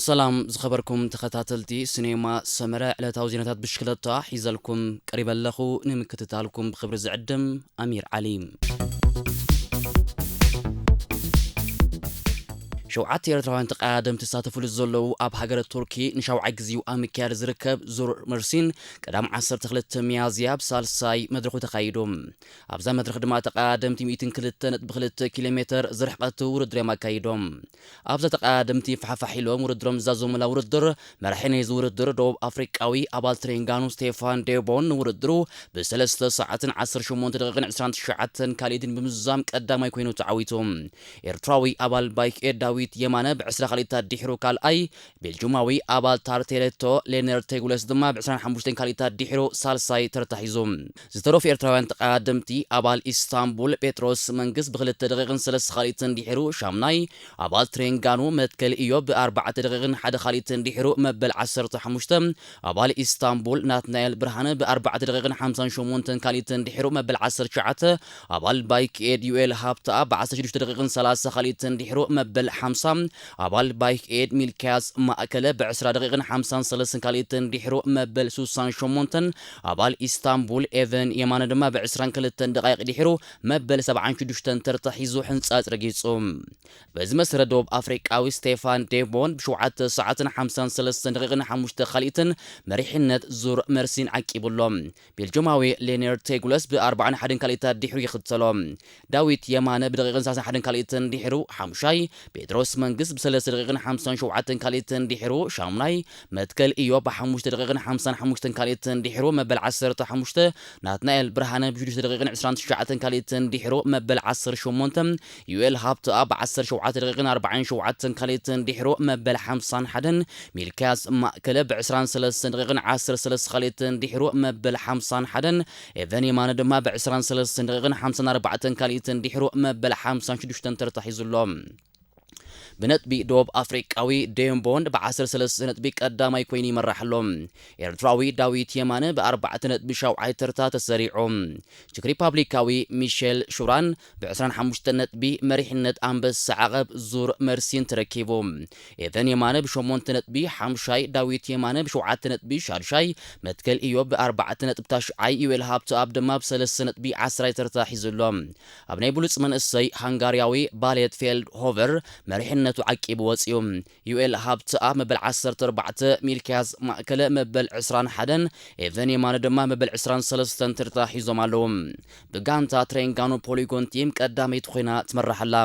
ሰላም ዝኸበርኩም ተኸታተልቲ ሲኔማ ሰመረ፣ ዕለታዊ ዜናታት ብሽክለታ ሒዘልኩም ቀሪበ ኣለኹ። ንምክትታልኩም ብኽብሪ ዝዕድም ኣሚር ዓሊ። ሸውዓተ ኤርትራውያን ተቐዳደምቲ ዝሳተፉሉ ዘለዉ ኣብ ሃገረ ቱርኪ ንሻውዓይ ግዜኡ ኣብ ምክያድ ዝርከብ ዙር መርሲን ቀዳም ዓሰርተ ክልተ ሚያዝያ ብሳልሳይ መድረኹ ተኻይዱ። ኣብዛ መድረኽ ድማ ተቐዳደምቲ ሚእትን ክልተ ነጥቢ ክልተ ኪሎ ሜተር ዝርሕቐት ውድድር እዮም ኣካይዶም። ኣብዛ ተቐዳደምቲ ፋሕፋሕ ኢሎም ውድድሮም ዝዛዘሙላ ውድድር፣ መራሒ ናይዚ ውድድር ደቡብ ኣፍሪቃዊ ኣባል ትሬንጋኑ ስቴፋን ዴቦን ንውድድሩ ብሰለስተ ሰዓትን ዓሰርተ ሸሞንተ ደቂቕን ዕስራን ትሽዓተን ካልኢትን ብምዝዛም ቀዳማይ ኮይኑ ተዓዊቱ። ኤርትራዊ ኣባል ባይክ ኤድ ዳዊት የማነ ብዕስራ ካልኢታት ድሒሩ ካልኣይ፣ ቤልጁማዊ ኣባል ታርቴሌቶ ሌነር ቴጉለስ ድማ ብዕስራን ሓሙሽተን ካልኢታት ድሒሩ ሳልሳይ ተርታ ሒዙ። ዝተረፉ ኤርትራውያን ተቐዳደምቲ ኣባል ኢስታንቡል ጴጥሮስ መንግስ ብክልተ ደቂቕን ሰለስተ ካልኢትን ድሒሩ ሻምናይ፣ ኣባል ትሬንጋኑ መትከል ኢዮብ ብኣርባዕተ ደቂቕን ሓደ ካልኢትን ድሒሩ መበል ዓሰርተ ሓሙሽተ፣ ኣባል ኢስታንቡል ናትናኤል ብርሃነ ብኣርባዕተ ደቂቕን ሓምሳን ሸሞንተን ካልኢትን ድሒሩ መበል ዓሰርተ ትሽዓተ፣ ኣባል ባይክ ኤድ ዩኤል ሃብተኣብ ብዓሰርተ ሽዱሽተ ደቂቕን ሰላሳ ካልኢትን ድሒሩ መበል ሓምሳ፣ ኣባል ባይክ ኤድ ሚልክያስ ማእከለ ብዕስራ ደቂቕን ሓምሳን ሰለስትን ካልኢትን ድሒሩ መበል ሱሳን ሸሞንተን፣ ኣባል ኢስታንቡል ኤቨን የማነ ድማ ብዕስራን ክልተን ደቃይቕ ድሒሩ መበል ሰብዓን ሽዱሽተን ተርታ ሒዙ ሕንጻጽ ረጊጹ። በዚ መሰረት ደቡብ ኣፍሪቃዊ ስቴፋን ዴቦን ብሸውዓተ ሰዓትን ሓምሳን ሰለስተን ደቂቕን ሓሙሽተ ካልኢትን መሪሕነት ዙር መርሲን ዓቂቡ ኣሎ። ቤልጅማዊ ሌነር ቴጉለስ ብኣርባዓን ሓደን ካልኢታት ድሒሩ ይኽተሎ። ዳዊት የማነ ብደቂቕን ሰላሳን ሓደን ካልኢትን ድሒሩ ሓሙሻይ፣ ጴጥሮስ መንግስ ብሰለስተ ደቂቕን ሓምሳን ሸውዓተን ካልኢትን ድሒሩ ሻሙናይ፣ መትከል ኢዮብ ብሓሙሽተ ደቂቕን ሓምሳን ሓሙሽተን ካልኢትን ድሒሩ መበል ዓሰርተ ሓሙሽተ፣ ናትናኤል ብርሃነ ብሽዱሽተ ደቂቕን ዕስራን ትሽዓተን ካልኢትን ድሒሩ መበል ዓሰርተ ሸሞንተ፣ ዩኤል ሃብተኣብ ብዓሰርተ ሸውዓተ ደቂቕን ኣርባዓን ሸውዓተን ካልኢትን ድሒሩ መበል ሓምሳን ሓደን፣ ሚልክያስ ማእከለ ብዕስራን ሰለስተን ደቂቕን ዓሰርተ ሰለስተ ካልኢትን ድሒሩ መበል ሓምሳን ሓደን፣ ኤቨን የማነ ድማ ብዕስራን ሰለስተን ደቂቕን ሓምሳን ኣርባዕተን ካልኢትን ድሒሩ መበል ሓምሳን ሽዱሽተን ተርታ ሒዙ ኣሎ። ብነጥቢ ደቡብ ኣፍሪቃዊ ዴምቦንድ ብዓሰርተ ሰለስተ ነጥቢ ቀዳማይ ኮይኑ ይመራሕ ኣሎ። ኤርትራዊ ዳዊት የማነ ብኣርባዕተ ነጥቢ ሻውዓይ ተርታ ተሰሪዑ። ቸክ ሪፓብሊካዊ ሚሼል ሹራን ብዕስራን ሓሙሽተን ነጥቢ መሪሕነት ኣንበሳ ዓቐብ ዙር መርሲን ተረኪቡ። ኤቨን የማነ ብሸሞንተ ነጥቢ ሓምሻይ፣ ዳዊት የማነ ብሸውዓተ ነጥቢ ሻድሻይ፣ መትከል ኢዮብ ብኣርባዕተ ነጥቢ ታሽዓይ፣ ዩኤል ሃብተኣብ ድማ ብሰለስተ ነጥቢ ዓስራይ ተርታ ሒዙ ኣሎ። ኣብ ናይ ብሉጽ መንእሰይ ሃንጋርያዊ ባሌት ፌልድ ሆቨር መሪሕነቱ ዓቂቡ ወጺኡ። ዩኤል ሃብተኣብ መበል ዓሰርተ ኣርባዕተ፣ ሚልክያስ ማእከለ መበል ዕስራን ሓደን፣ ኤቨን የማነ ድማ መበል ዕስራን ሰለስተን ተርታ ሒዞም ኣለዉ። ብጋንታ ትሬንጋኖ ፖሊጎን ቲም ቀዳመይቲ ኮይና ትመርሕ ኣላ።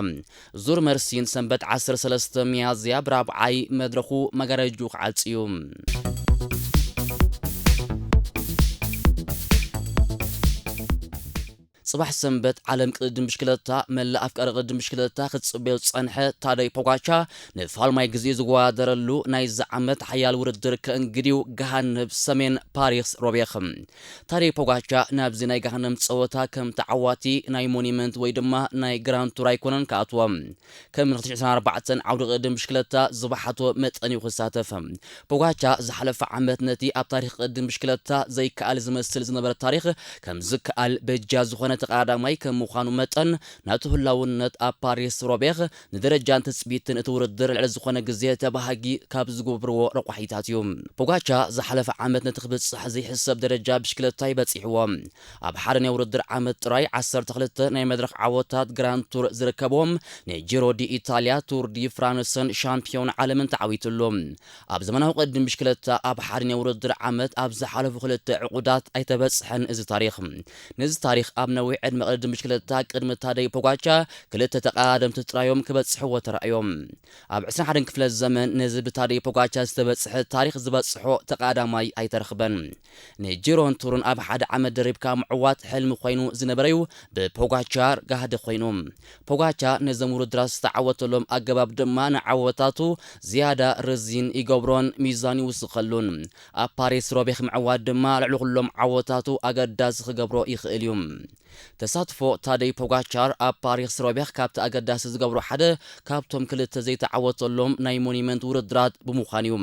ዙር መርሲን ሰንበት ዓሰርተ ሰለስተ ሚያዝያ ብራብዓይ መድረኹ መጋረጅኡ ክዓጽ እዩ። ጽባሕ ሰንበት ዓለም ቅድድም ብሽክለታ መላእ ኣፍቃሪ ቅድድም ብሽክለታ ክጽበዮ ዝጸንሐ ታደይ ፖጋቻ ንፋልማይ ግዜ ዝወዳደረሉ ናይዚ ዓመት ሓያል ውድድር ከእንግድዩ ገሃነብ ሰሜን ፓሪስ ሮቤኽ። ታደይ ፖጋቻ ናብዚ ናይ ገሃነም ጸወታ ከም ተዓዋቲ ናይ ሞኒመንት ወይ ድማ ናይ ግራንድ ቱር ኣይኮነን ክኣትዎ። ከም ንክልተ ሽሕን ዕስራን ኣርባዕተን ዓውዲ ቅድድም ብሽክለታ ዝበሓቶ መጠን እዩ ክሳተፍ። ፖጋቻ ዝሓለፈ ዓመት ነቲ ኣብ ታሪኽ ቅድድም ብሽክለታ ዘይከኣል ዝመስል ዝነበረ ታሪኽ ከም ዝከኣል በጃ ዝኾነ ተቐዳዳማይ ከም ምዃኑ መጠን ናቱ ህላውነት ኣብ ፓሪስ ሮቤኽ ንደረጃን ትጽቢትን እቲ ውድድር ልዕሊ ዝኾነ ግዜ ተባሃጊ ካብ ዝገብርዎ ረቋሒታት እዩ። ፖጋቻ ዝሓለፈ ዓመት ነቲ ክብጽሕ ዘይሕሰብ ደረጃ ብሽክለታ ይበጺሕዎ። ኣብ ሓደ ናይ ውድድር ዓመት ጥራይ ዓሰርተ ክልተ ናይ መድረኽ ዓወታት ግራንድ ቱር ዝርከብዎም ናይ ጂሮ ዲ ኢታልያ፣ ቱር ዲ ፍራንስን ሻምፒዮን ዓለምን ተዓዊትሉ። ኣብ ዘመናዊ ቅድድም ብሽክለታ ኣብ ሓደ ናይ ውድድር ዓመት ኣብ ዝሓለፉ ክልተ ዕቑዳት ኣይተበጽሐን እዚ ታሪኽ። ነዚ ታሪኽ ኣብ ነዊሕ ዕድመ ቅድድም ብሽክለታ ቅድሚ ታደይ ፖጋቻ ክልተ ተቐዳደምቲ ጥራዮም ክበጽሕዎ ተራእዮም። ኣብ ዕስራን ሓደን ክፍለ ዘመን ነዚ ብታደይ ፖጋቻ ዝተበጽሐ ታሪኽ ዝበጽሖ ተቐዳማይ ኣይተረኽበን። ንጂሮን ቱርን ኣብ ሓደ ዓመት ደሪብካ ምዕዋት ሕልሚ ኮይኑ ዝነበረዩ ብፖጋቻር ጋህዲ ኮይኑ። ፖጋቻ ነዞም ውድድራት ዝተዓወተሎም ኣገባብ ድማ ንዓወታቱ ዝያዳ ረዚን ይገብሮን ሚዛን ይውስኸሉን። ኣብ ፓሪስ ሮቤኽ ምዕዋት ድማ ልዕሊ ኩሎም ዓወታቱ ኣገዳሲ ክገብሮ ይኽእል እዩ። ተሳትፎ ታደይ ፖጋቻር ኣብ ፓሪስ ሮቤኽ ካብቲ ኣገዳሲ ዝገብሮ ሓደ ካብቶም ክልተ ዘይተዓወተሎም ናይ ሞኒመንት ውድድራት ብምዃን እዩ።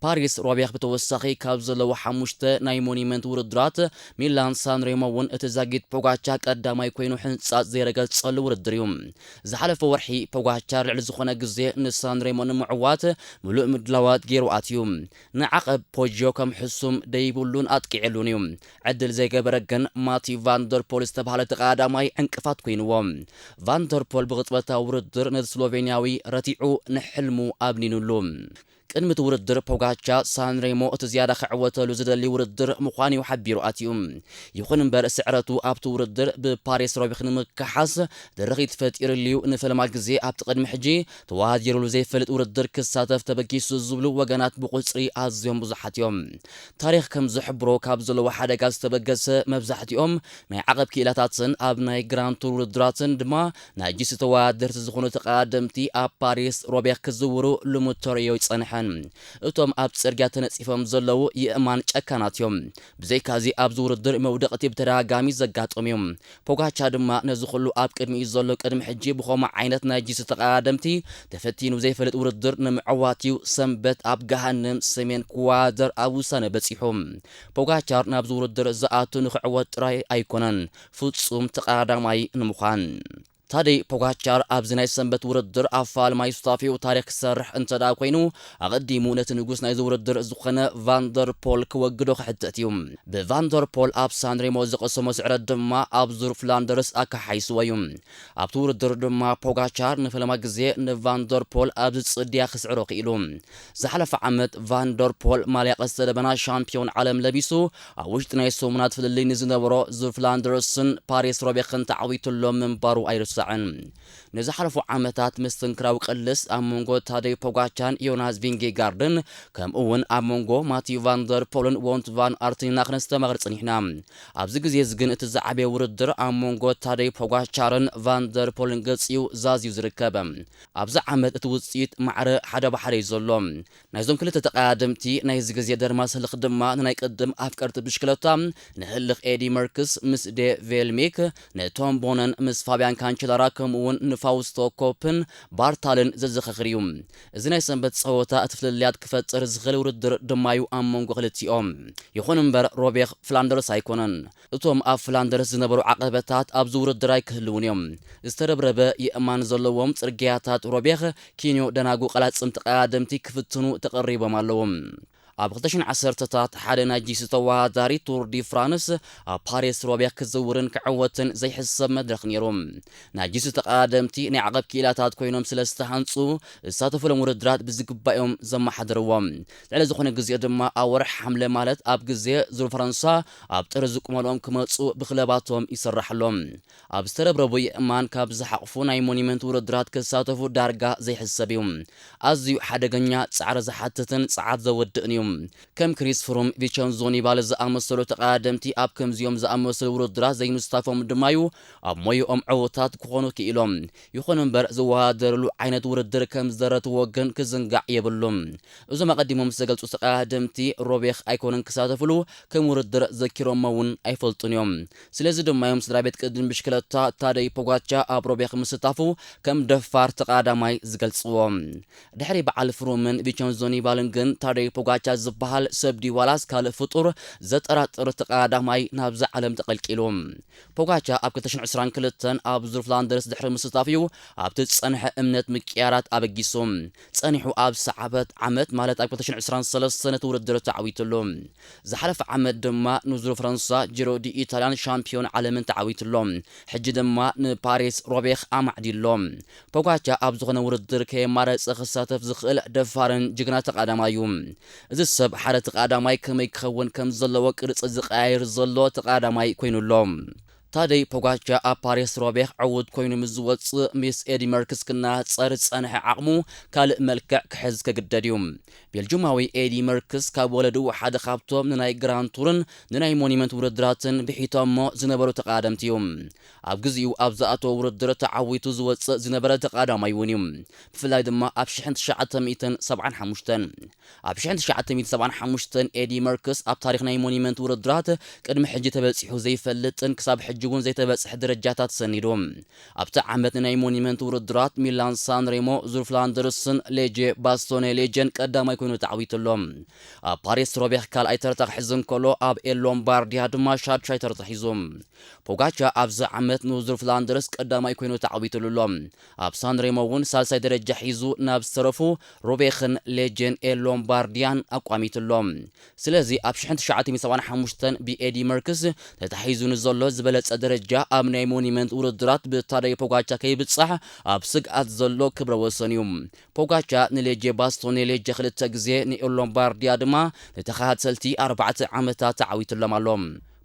ፓሪስ ሮቤኽ ብተወሳኺ ካብ ዘለዎ ሓሙሽተ ናይ ሞኒመንት ውድድራት፣ ሚላን ሳንሬሞ እውን እቲ ዛጊት ፖጋቻ ቀዳማይ ኮይኑ ሕንጻጽ ዘይረገጸሉ ውድድር እዩ። ዝሓለፈ ወርሒ ፖጋቻር ልዕሊ ዝኾነ ግዜ ንሳንሬሞ ንምዕዋት ምሉእ ምድላዋት ገይሩ ኣትዩ። ንዓቐብ ፖጆ ከም ሕሱም ደይብሉን ኣጥቂዕሉን እዩ። ዕድል ዘይገበረ ግን ማቲ ቫንደርፖል ዝተባህለ ተቐዳማይ ዕንቅፋት ኮይንዎ። ቫንደርፖል ብቕጽበታዊ ውድድር ነቲ ስሎቬንያዊ ረቲዑ ንሕልሙ ኣብኒኑሉ። ቅድሚ እቲ ውድድር ፖጋቻ ሳንሬሞ እቲ ዝያዳ ክዕወተሉ ዝደሊ ውድድር ምዃኑ እዩ ሓቢሩ ኣትዩ። ይኹን እምበር ስዕረቱ ኣብቲ ውድድር ብፓሪስ ሮቤኽ ንምክሓስ ድርኺት ፈጢሩሉ እዩ። ንፈለማ ግዜ ኣብቲ ቅድሚ ሕጂ ተወዳዲሩሉ ዘይፈልጥ ውድድር ክሳተፍ ተበጊሱ ዝብሉ ወገናት ብቁጽሪ ኣዝዮም ብዙሓት እዮም። ታሪኽ ከም ዝሕብሮ ካብ ዘለዎ ሓደጋ ዝተበገሰ መብዛሕትኦም ናይ ዓቐብ ክኢላታትን ኣብ ናይ ግራንድ ቱር ውድድራትን ድማ ናይ ጂሲ ተወዳደርቲ ዝኾኑ ተቐዳደምቲ ኣብ ፓሪስ ሮቤኽ ክዝውሩ ልሙድ ተርእዮ ይጸንሐን። እቶም ኣብ ጽርግያ ተነጺፎም ዘለዉ የእማን ጨካናት እዮም። ብዘይካዚ ኣብዚ ውድድር መውደቕቲ ብተደጋጋሚ ዘጋጥም እዩ። ፖጋቻ ድማ ነዚ ኩሉ ኣብ ቅድሚኡ ዘሎ ቅድሚ ሕጂ ብኸምኡ ዓይነት ናይ ጂሲ ተቐዳደምቲ ተፈቲኑ ዘይፈልጥ ውድድር ንምዕዋት እዩ ሰንበት ኣብ ገሃነም ሰሜን ክዋደር ኣብ ውሳነ በጺሑ። ፖጋቻር ናብዚ ውድድር ዝኣቱ ንክዕወት ጥራይ ኣይኮነን፣ ፍጹም ተቐዳዳማይ ንምዃን። ታደይ ፖጋቻር ኣብዚ ናይ ሰንበት ውድድር ኣብ ፋልማይ ሱታፌኡ ታሪኽ ክሰርሕ እንተ ደኣ ኮይኑ፣ ኣቐዲሙ ነቲ ንጉስ ናይዚ ውድድር ዝኾነ ቫንደርፖል ክወግዶ ክሕተት እዩ። ብቫንደርፖል ኣብ ሳንሬሞ ዝቐሰሞ ስዕረት ድማ ኣብ ዙር ፍላንደርስ ኣከሓይስዎ እዩ። ኣብቲ ውድድር ድማ ፖጋቻር ንፈለማ ግዜ ንቫንደርፖል ኣብዚ ጽድያ ክስዕሮ ክኢሉ። ዝሓለፈ ዓመት ቫንደርፖል ማልያ ቀስተ ደበና ሻምፒዮን ዓለም ለቢሱ ኣብ ውሽጢ ናይ ሰሙናት ፍልልይ ንዝነበሮ ዙር ፍላንደርስን ፓሪስ ሮቤኽን ተዓዊቱሎም ምንባሩ ኣይርሳዕን። ንዝሓለፉ ዓመታት መስተንክራዊ ቅልስ ኣብ መንጎ ታደይ ፖጋቻን ዮናስ ቪንጌጋርድን ከምኡ እውን ኣብ መንጎ ማቲዩ ቫንደርፖልን ዎንት ቫን ኣርትን ኢና ክነስተማቕር ጸኒሕና። ኣብዚ ግዜ እዚ ግን እቲ ዝዓበየ ውድድር ኣብ መንጎ ታደይ ፖጋቻርን ቫንደርፖልን ገጽ እዩ ዛዝዩ ዝርከብ። ኣብዚ ዓመት እቲ ውጽኢት ማዕረ ሓደ ብሓደ እዩ ዘሎ። ናይዞም ክልተ ተቐዳደምቲ ናይዚ ግዜ ደርማስ ህልኽ ድማ ንናይ ቅድም ኣፍቀርቲ ብሽክለታ ንህልኽ ኤዲ መርክስ ምስ ዴ ቬልሚክ፣ ንቶም ቦነን ምስ ፋብያን ካንቸላራ ከምኡ እውን ንፋውስቶ ኮፕን ባርታልን ዘዘኻኽር እዩ። እዚ ናይ ሰንበት ጸወታ እቲ ፍልልያት ክፈጥር ዝኽእል ውድድር ድማ እዩ ኣብ መንጎ ክልቲኦም። ይኹን እምበር ሮቤኽ ፍላንደርስ ኣይኮነን። እቶም ኣብ ፍላንደርስ ዝነበሩ ዓቐበታት ኣብዚ ውድድር ኣይክህልውን እዮም። ዝተረብረበ የእማን ዘለዎም ጽርግያታት ሮቤኽ ኪንዮ ደናጉ ቀላጽም ተቐዳደምቲ ክፍትኑ ተቐሪቦም ኣለዉ። ኣብ ክልተ ሽሕን ዓሰርተታት ሓደ ናይ ጂሲ ተወዳዳሪ ቱር ዲ ፍራንስ ኣብ ፓሪስ ሮቤኽ ክዝውርን ክዕወትን ዘይሕሰብ መድረኽ ነይሩ። ናይ ጂሲ ተቐዳደምቲ ናይ ዓቐብ ክኢላታት ኮይኖም ስለ ዝተሃንጹ ዝሳተፉሎም ውድድራት ብዝግባእ እዮም ዘመሓድርዎም። ልዕሊ ዝኾነ ግዜ ድማ ኣብ ወርሒ ሓምለ ማለት ኣብ ግዜ ዙር ፈረንሳ ኣብ ጥሪ ዝቁመልኦም ክመጹ ብክለባቶም ይስራሕሎም። ኣብ ዝተረብረቡ የእማን ካብ ዝሓቕፉ ናይ ሞኒመንት ውድድራት ክሳተፉ ዳርጋ ዘይሕሰብ እዩ። ኣዝዩ ሓደገኛ፣ ጻዕሪ ዝሓትትን ጸዓት ዘወድእን እዩ። ከም ክሪስ ፍሩም፣ ቪቸንዞ ኒባሊ ዝኣመሰሉ ተቐዳደምቲ ኣብ ከምዚኦም ዝኣመሰሉ ውድድራት ዘይምስታፎም ድማ እዩ ኣብ ሞያኦም ዕዉታት ክኾኑ ክኢሎም። ይኹን እምበር ዝወዳደርሉ ዓይነት ውድድር ከም ዝደረትዎ ግን ክዝንጋዕ የብሉን። እዞም ኣቐዲሞም ዝተገልጹ ተቐዳደምቲ ሮቤኽ ኣይኮኑን ክሳተፍሉ ከም ውድድር ዘኪሮሞ እውን ኣይፈልጡን እዮም። ስለዚ ድማ እዮም ስድራ ቤት ቅድም ብሽክለታ ታደይ ፖጋቻ ኣብ ሮቤኽ ምስታፉ ከም ደፋር ተቐዳማይ ዝገልጽዎ። ድሕሪ በዓል ፍሩምን ቪቸንዞ ኒባልን ግን ታደይ ፖጋቻ ዝበሃል ሰብ ድዩ ዋላስ ካልእ ፍጡር ዘጠራጥር ተቐዳማይ ናብዛ ዓለም ተቐልቂሉ። ፖጋቻ ኣብ ክልተ ሽሕን ዕስራን ክልተን ኣብ ዙር ፍላንደርስ ድሕሪ ምስታፍ እዩ ኣብቲ ዝጸንሐ እምነት ምቅያራት ኣበጊሱ። ጸኒሑ ኣብ ሰዓበት ዓመት ማለት ኣብ ክልተ ሽሕን ዕስራን ሰለስተን ነቲ ውድድር ተዓዊትሉ። ዝሓለፈ ዓመት ድማ ንዙር ፈረንሳ ጂሮ ዲ ኢታልያን ሻምፒዮን ዓለምን ተዓዊትሎ። ሕጂ ድማ ንፓሪስ ሮቤኽ ኣማዕዲሎ። ፖጋቻ ኣብ ዝኾነ ውድድር ከየማረጸ ክሳተፍ ዝኽእል ደፋርን ጅግና ተቐዳማይ እዩ። እዚ ሰብ ሓደ ተቐዳማይ ከመይ ክኸውን ከም ዘለዎ ቅርጺ ዝቀያይር ዘሎ ተቐዳማይ ኮይኑሎ። ታደይ ፖጋቻ ኣብ ፓሪስ ሮቤኽ ዕዉት ኮይኑ ምስ ዝወጽእ ምስ ኤዲ መርክስ ክናጸር ዝጸንሐ ዓቕሙ ካልእ መልክዕ ክሕዝ ክግደድ እዩ። ቤልጁማዊ ኤዲ መርክስ ካብ ወለድኡ ሓደ ካብቶም ንናይ ግራንድ ቱርን ንናይ ሞኒመንት ውድድራትን ብሒቶሞ ዝነበሩ ተቐዳደምቲ እዩ። ኣብ ግዜኡ ኣብ ዝኣተወ ውድድር ተዓዊቱ ዝወጽእ ዝነበረ ተቐዳማይ እውን እዩ። ብፍላይ ድማ ኣብ ሽሕን ትሽዓተ ሚእትን ሰብዓን ሓሙሽተን ኣብ ሽሕን ትሽዓተ ሚእትን ሰብዓን ሓሙሽተን ኤዲ መርክስ ኣብ ታሪኽ ናይ ሞኒመንት ውድድራት ቅድሚ ሕጂ ተበጺሑ ዘይፈልጥን ክሳብ ሕጂ እውን ዘይተበጽሐ ደረጃታት ሰኒዱ። ኣብቲ ዓመት ንናይ ሞኒመንት ውድድራት ሚላን ሳንሬሞ ዙር ፍላንደርስን ሌጀ ባስቶኔ ሌጀን ቀዳማይ ኮይኑ ተዓዊቱ ኣሎ። ኣብ ፓሪስ ሮቤኽ ካልኣይ ተርታ ክሕዝ እንከሎ፣ ኣብ ኤል ሎምባርዲያ ድማ ሻድሻይ ተርታ ሒዙ። ፖጋቻ ኣብዚ ዓመት ንዙር ፍላንደርስ ቀዳማይ ኮይኑ ተዓዊትሉ ኣሎ። ኣብ ሳንሬሞ እውን ሳልሳይ ደረጃ ሒዙ ናብ ዝተረፉ ሮቤኽን ሌጀን ኤል ሎምባርዲያን ኣቋሚቱ ኣሎ። ስለዚ ኣብ ሽሕን ትሽዓተ ሚእትን ሰብዓን ሓሙሽተን ብኤዲ መርክስ ተታሒዙ ንዘሎ ዝበለጸ ደረጃ ኣብ ናይ ሞኒመንት ውድድራት ብታደይ ፖጋቻ ከይብጻሕ ኣብ ስግኣት ዘሎ ክብረ ወሰን እዩ። ፖጋቻ ንሌጀ ባስቶኔ ሌጀ ክልተ ግዜ፣ ንኤል ሎምባርዲያ ድማ ንተኸታተልቲ ኣርባዕተ ዓመታት ተዓዊትሎም ኣሎ።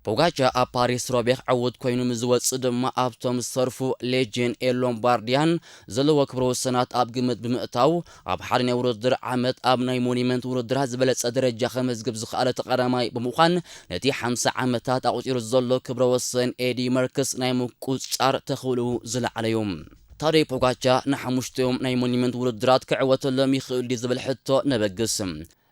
ፖጋቻ ኣብ ፓሪስ ሮቤኽ ዕዉት ኮይኑ ምስ ዝወጽእ ድማ ኣብቶም ዝተርፉ ሌጀን ኤል ሎምባርዲያን ዘለዎ ክብረ ወሰናት ኣብ ግምት ብምእታው፣ ኣብ ሓደ ናይ ውድድር ዓመት ኣብ ናይ ሞኒመንት ውድድራት ዝበለጸ ደረጃ ከመዝግብ ዝኸኣለ ተቐዳማይ ብምዃን፣ ነቲ ሓምሳ ዓመታት ኣቑጺሩ ዘሎ ክብረ ወሰን ኤዲ መርክስ ናይ ምቁጽጻር ተኽእልኡ ዝለዓለ እዩ። ታደይ ፖጋቻ ንሓሙሽቲኦም ናይ ሞኒመንት ውድድራት ክዕወተሎም ይኽእል ድዩ ዝብል ሕቶ ነበግስ።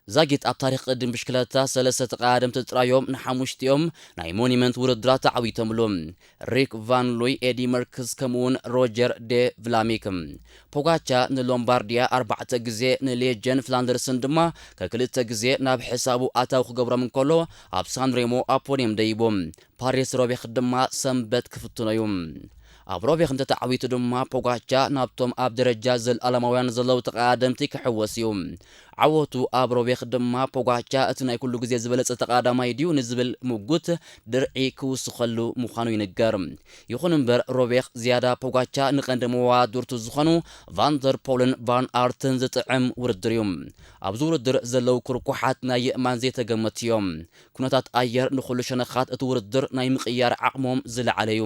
ዛጊት ኣብ ታሪኽ ቅድም ብሽክለታ ሰለስተ ተቐዳደምቲ ጥራዮም ንሓሙሽቲኦም ናይ ሞኒመንት ውድድራት ተዓዊቶምሉ። ሪክ ቫን ሉይ፣ ኤዲ መርክስ ከምኡውን ሮጀር ዴ ቭላሚክ። ፖጋቻ ንሎምባርዲያ ኣርባዕተ ግዜ፣ ንሌጀን ፍላንደርስን ድማ ከክልተ ግዜ ናብ ሕሳቡ ኣታዊ ክገብሮም እንከሎ፣ ኣብ ሳንሬሞ ኣብ ፖድየም ደይቡ። ፓሪስ ሮቤኽ ድማ ሰንበት ክፍትኖ እዩ። ኣብ ሮቤኽ እንተተዓዊቱ ድማ ፖጋቻ ናብቶም ኣብ ደረጃ ዘልኣለማውያን ዘለዉ ተቐዳደምቲ ክሕወስ እዩ። ዓወቱ ኣብ ሮቤኽ ድማ ፖጋቻ እቲ ናይ ኩሉ ግዜ ዝበለጸ ተቐዳዳማይ ድዩ ንዝብል ምጉት ድርዒ ክውስኸሉ ምዃኑ ይንገር። ይኹን እምበር ሮቤኽ ዝያዳ ፖጋቻ ንቐንዲ መዋድርቱ ዝኾኑ ቫንደር ፖልን ቫን ኣርትን ዝጥዕም ውድድር እዩ። ኣብዚ ውድድር ዘለዉ ክርኩሓት ናይ የእማን ዘይተገመቱ እዮም። ኩነታት ኣየር ንኹሉ ሸነኻት እቲ ውድድር ናይ ምቕያር ዓቕሞም ዝለዓለ እዩ።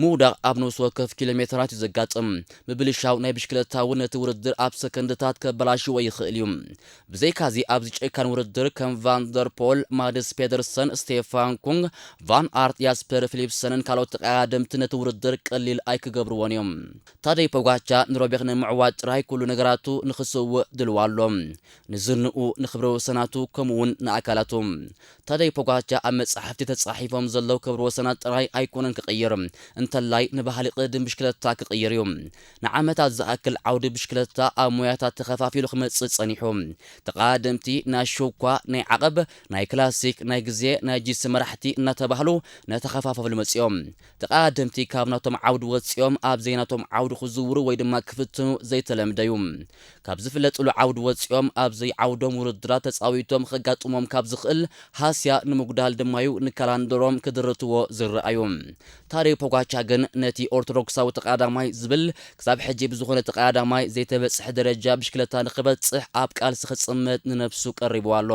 ምውዳቕ ኣብ ነፍሲ ወከፍ ኪሎ ሜትራት እዩ ዘጋጥም። ምብልሻው ናይ ብሽክለታ እውን ነቲ ውድድር ኣብ ሰከንድታት ከበላሽዎ ይኽእል እዩ። ብዘይካዚ ኣብዚ ጨካን ውድድር ከም ቫንደር ፖል፣ ማድስ ፔደርሰን፣ ስቴፋን ኩንግ፣ ቫን ኣርት፣ ያስፐር ፊሊፕሰንን ካልኦት ተቐዳደምቲ ነቲ ውድድር ቀሊል ኣይክገብርዎን እዮም። ታደይ ፖጋቻ ንሮቤኽ ንምዕዋት ጥራይ ኩሉ ነገራቱ ንኽስውእ ድልዋ ኣሎ። ንዝንኡ፣ ንክብረ ወሰናቱ፣ ከምኡ እውን ንኣካላቱ። ታደይ ፖጋቻ ኣብ መጻሕፍቲ ተጻሒፎም ዘለዉ ክብረ ወሰናት ጥራይ ኣይኮነን ክቕይር፣ እንተላይ ንባህሊ ቅድም ብሽክለታ ክቕይር እዩ። ንዓመታት ዝኣክል ዓውዲ ብሽክለታ ኣብ ሞያታት ተኸፋፊሉ ክመጽእ ጸኒሑ። ተቐዳደምቲ ናሹ እኳ ናይ ዓቐብ፣ ናይ ክላሲክ፣ ናይ ግዜ፣ ናይ ጂሲ መራሕቲ እናተባህሉ እናተኸፋፈሉ መጺኦም። ተቐዳደምቲ ካብ ናቶም ዓውዲ ወጺኦም ኣብ ዘይናቶም ዓውዲ ክዝውሩ ወይ ድማ ክፍትኑ ዘይተለምደ እዩ። ካብ ዝፍለጥሉ ዓውዲ ወጺኦም ኣብ ዘይዓውዶም ውድድራት ተጻዊቶም ከጋጥሞም ካብ ዝኽእል ሃስያ ንምጉዳል ድማዩ ንካላንደሮም ክድርትዎ ዝረኣዩ። ታደይ ፖጋቻ ግን ነቲ ኦርቶዶክሳዊ ተቐዳዳማይ ዝብል ክሳብ ሕጂ ብዝኾነ ተቐዳዳማይ ዘይተበጽሐ ደረጃ ብሽክለታ ንኽበጽሕ ኣብ ቃልሲ ክጽመድ ንነብሱ ቀሪቡ ኣሎ።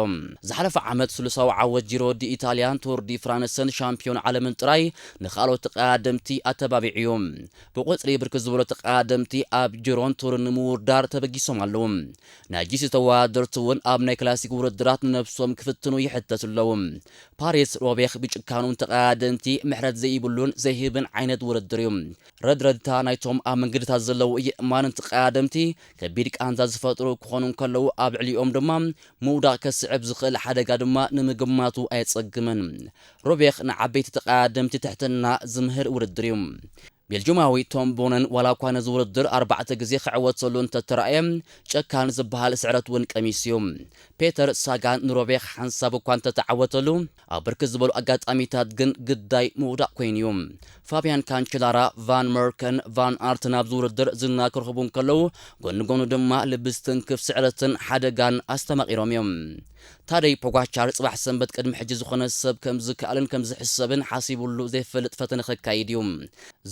ዝሓለፈ ዓመት ስሉሳዊ ዓወት ጂሮ ዲ ኢታልያን ቱር ዲ ፍራንስን ሻምፒዮን ዓለምን ጥራይ ንኻልኦት ተቐዳደምቲ ኣተባቢዑ እዩ። ብቁጽሪ ብርክት ዝበሉ ተቐዳደምቲ ኣብ ጂሮን ቱርን ንምውዳር ተበጊሶም ኣለዉ። ናይ ጂሲ ተወዳደርቲ እውን ኣብ ናይ ክላሲክ ውድድራት ንነብሶም ክፍትኑ ይሕተቱ ኣለዉ። ፓሪስ ሮቤኽ ብጭካኑን ተቐዳደምቲ ምሕረት ዘይብሉን ዘይህብን ዓይነት ውድድር እዩ። ረድረድታ ናይቶም ኣብ መንገድታት ዘለዉ የእማንን ተቐዳደምቲ ከቢድ ቃንዛ ዝፈጥሩ ክኾኑ እንከለዉ፣ ኣብ ልዕሊኦም ድማ ምውዳቕ ከስዕብ ዝኽእል ሓደጋ ድማ ንምግማቱ ኣየጸግምን። ሮቤኽ ንዓበይቲ ተቐዳደምቲ ትሕትና ዝምህር ውድድር እዩ። ቤልጁማዊ ቶም ቦነን ዋላ እኳ ነዚ ውድድር ኣርባዕተ ግዜ ክዕወተሉ እንተተራእየ፣ ጨካን ዝበሃል ስዕረት እውን ቀሚሱ እዩ። ፔተር ሳጋን ንሮቤኽ ሓንሳብ እኳ እንተተዓወተሉ፣ ኣብ ብርክት ዝበሉ ኣጋጣሚታት ግን ግዳይ ምውዳቕ ኮይኑ እዩ። ፋብያን ካንቸላራ፣ ቫን መርከን፣ ቫን ኣርትን ኣብዚ ውድድር ዝና ክረኽቡ እንከለዉ፣ ጎኒ ጎኑ ድማ ልቢ ዝትንክፍ ስዕረትን ሓደጋን ኣስተማቒሮም እዮም። ታደይ ፖጋቻር ጽባሕ ሰንበት ቅድሚ ሕጂ ዝኾነ ሰብ ከም ዝከኣልን ከም ዝሕሰብን ሓሲቡሉ ዘይፈልጥ ፈተነ ከካይድ እዩ።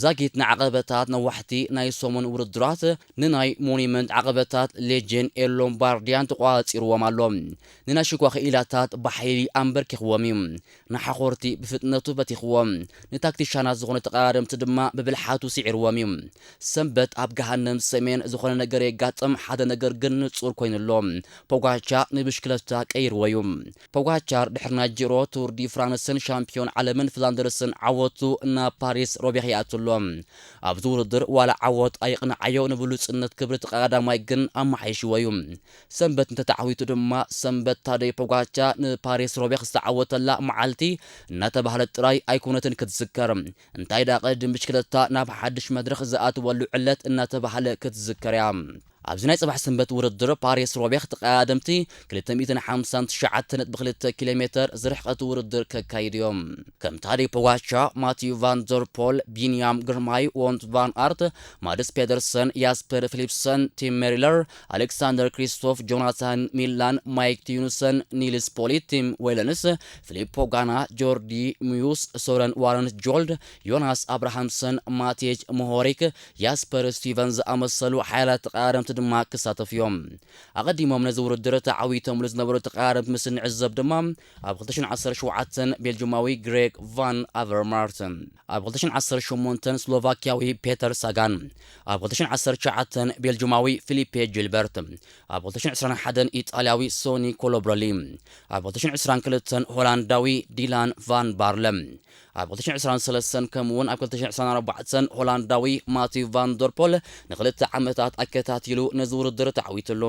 ዛጊት ንዓቐበታት ነዋሕቲ ናይ ሰሙን ውድድራት ንናይ ሞኒመንት ዓቐበታት ሌጀን ኤል ሎምባርዲያን ተቋጺርዎም ኣሎ። ንናሽኳ ክኢላታት ብሓይሊ ኣንበርኪኽዎም እዩ። ንሓኾርቲ ብፍጥነቱ በቲኽዎም። ንታክቲሻናት ዝኾነ ተቐዳደምቲ ድማ ብብልሓቱ ስዒርዎም እዩ። ሰንበት ኣብ ገሃነም ሰሜን ዝኾነ ነገር የጋጥም፣ ሓደ ነገር ግን ንጹር ኮይኑ ኣሎ። ፖጋቻ ንብሽክለታ ቀይርዎ እዩ። ፖጋቻር ድሕሪ ናይ ጂሮ፣ ቱር ዲ ፍራንስን ሻምፒዮን ዓለምን ፍላንደርስን ዓወቱ ናብ ፓሪስ ሮቤኽ ይኣቱ ኣሎ። ኣብዚ ውድድር ዋላ ዓወት ኣይቕንዓዮ፣ ንብሉጽነት ክብሪ እቲ ቀዳማይ ግን ኣመሓይሽዎ እዩ። ሰንበት እንተተዓዊቱ ድማ፣ ሰንበት ታደይ ፖጋቻ ንፓሪስ ሮቤኽ ዝተዓወተላ መዓልቲ እናተባህለት ጥራይ ኣይኮነትን ክትዝከር። እንታይ ደኣ፣ ቅድም ብሽክለታ ናብ ሓድሽ መድረኽ ዝኣትወሉ ዕለት እናተባህለ ክትዝከር እያ። ኣብዚ ናይ ጽባሕ ሰንበት ውድድር ፓሪስ ሮቤኽ፣ ተቐዳደምቲ ክልተ ሚእትን ሓምሳን ትሽዓተ ነጥቢ ክልተ ኪሎ ሜተር ዝርሕቀት ውድድር ከካይዱ እዮም። ከም ታደይ ፖጋቻ፣ ማቲዩ ቫን ደር ፖል፣ ቢንያም ግርማይ፣ ዎንት ቫን ኣርት፣ ማድስ ፔደርሰን፣ ያስፐር ፊሊፕሰን፣ ቲም ሜሪለር፣ ኣሌክሳንደር ክሪስቶፍ፣ ጆናታን ሚላን፣ ማይክ ቲዩንሰን፣ ኒልስ ፖሊት፣ ቲም ዌለንስ፣ ፊሊፖ ጋና፣ ጆርዲ ሚዩስ፣ ሶረን ዋረንስ ጆልድ፣ ዮናስ ኣብርሃምሰን፣ ማቴጅ ሞሆሪክ፣ ያስፐር ስቲቨን ዝኣመሰሉ ሓያላት ተቐዳደምቲ ድማ ክሳተፉ እዮም። ኣቐዲሞም ነዚ ውድድር ተዓዊቶምሉ ዝነበሩ ተቐዳደምቲ ምስ እንዕዘብ ድማ፣ ኣብ ክልተ ሽሕን ዓሰርተ ሸውዓተን ቤልጅማዊ ግሬግ ቫን ኣቨርማርት፣ ኣብ ክልተ ሽሕን ዓሰርተ ሸሞንተን ስሎቫኪያዊ ፔተር ሳጋን፣ ኣብ ክልተ ሽሕን ዓሰርተ ትሽዓተን ቤልጅማዊ ፊሊፔ ጂልበርት፣ ኣብ ክልተ ሽሕን ዕስራን ሓደን ኢጣልያዊ ሶኒ ኮሎብረሊ፣ ኣብ ክልተ ሽሕን ዕስራን ክልተን ሆላንዳዊ ዲላን ቫን ባርለ፣ ኣብ ክልተ ሽሕን ዕስራን ሰለስተን ከምኡውን ኣብ ክልተ ሽሕን ዕስራን ኣርባዕተን ሆላንዳዊ ማቲው ቫን ደር ፖል ንክልተ ዓመታት ኣከታቲሉ ነዚ ውድድር ተዓዊትሉ።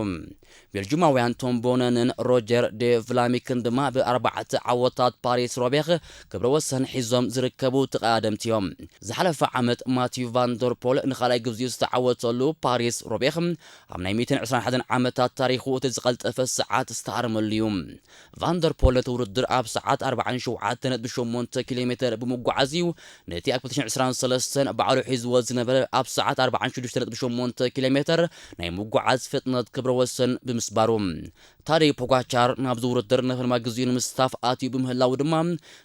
ቤልጅማውያን ቶም ቦነንን ሮጀር ዴ ቭላሚክን ድማ ብኣርባዕተ ዓወታት ፓሪስ ሮቤኽ ክብረ ወሰን ሒዞም ዝርከቡ ተቐዳደምቲ እዮም። ዝሓለፈ ዓመት ማቲው ቫን ደር ፖል ንኻልኣይ ግዜኡ ዝተዓወተሉ ፓሪስ ሮቤኽ፣ ኣብ ናይ ሚእትን ዕስራን ሓደን ዓመታት ታሪኹ እቲ ዝቐልጠፈ ሰዓት ዝተሃርመሉ እዩ። ቫን ደር ፖል ነቲ ውድድር ኣብ ሰዓት ኣርባዓን ሸውዓተን ነጥቢ ሸሞንተ ኪሎ ሜተር ብምጉዓዝ እዩ፣ ነቲ ኣብ ክልተ ሽሕን ዕስራን ሰለስተን ባዕሉ ሒዝዎ ዝነበረ ኣብ ሰዓት ኣርባዓን ሽዱሽተ ነጥቢ ሸሞንተ ኪሎ ሜተር ናይ ምጉዓዝ ፍጥነት ክብረ ወሰን ብምስባሩ። ታደይ ፖጋቻር ናብዚ ውድድር ንኽልማይ ግዜኡ ንምስታፍ ኣትዩ ብምህላዉ ድማ፣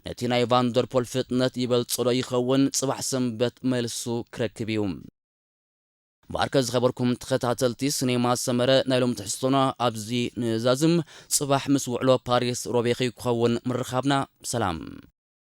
ነቲ ናይ ቫን ደር ፖል ፍጥነት ይበልጾ ዶ ይኸውን? ጽባሕ ሰንበት መልሱ ክረክብ እዩ። እምበኣርከ ዝኸበርኩም ተኸታተልቲ ሲኔማ ሰመረ፣ ናይ ሎም ትሕዝቶና ኣብዚ ንዛዝም። ጽባሕ ምስ ውዕሎ ፓሪስ ሮቤኺ ክኸውን ምርኻብና። ሰላም።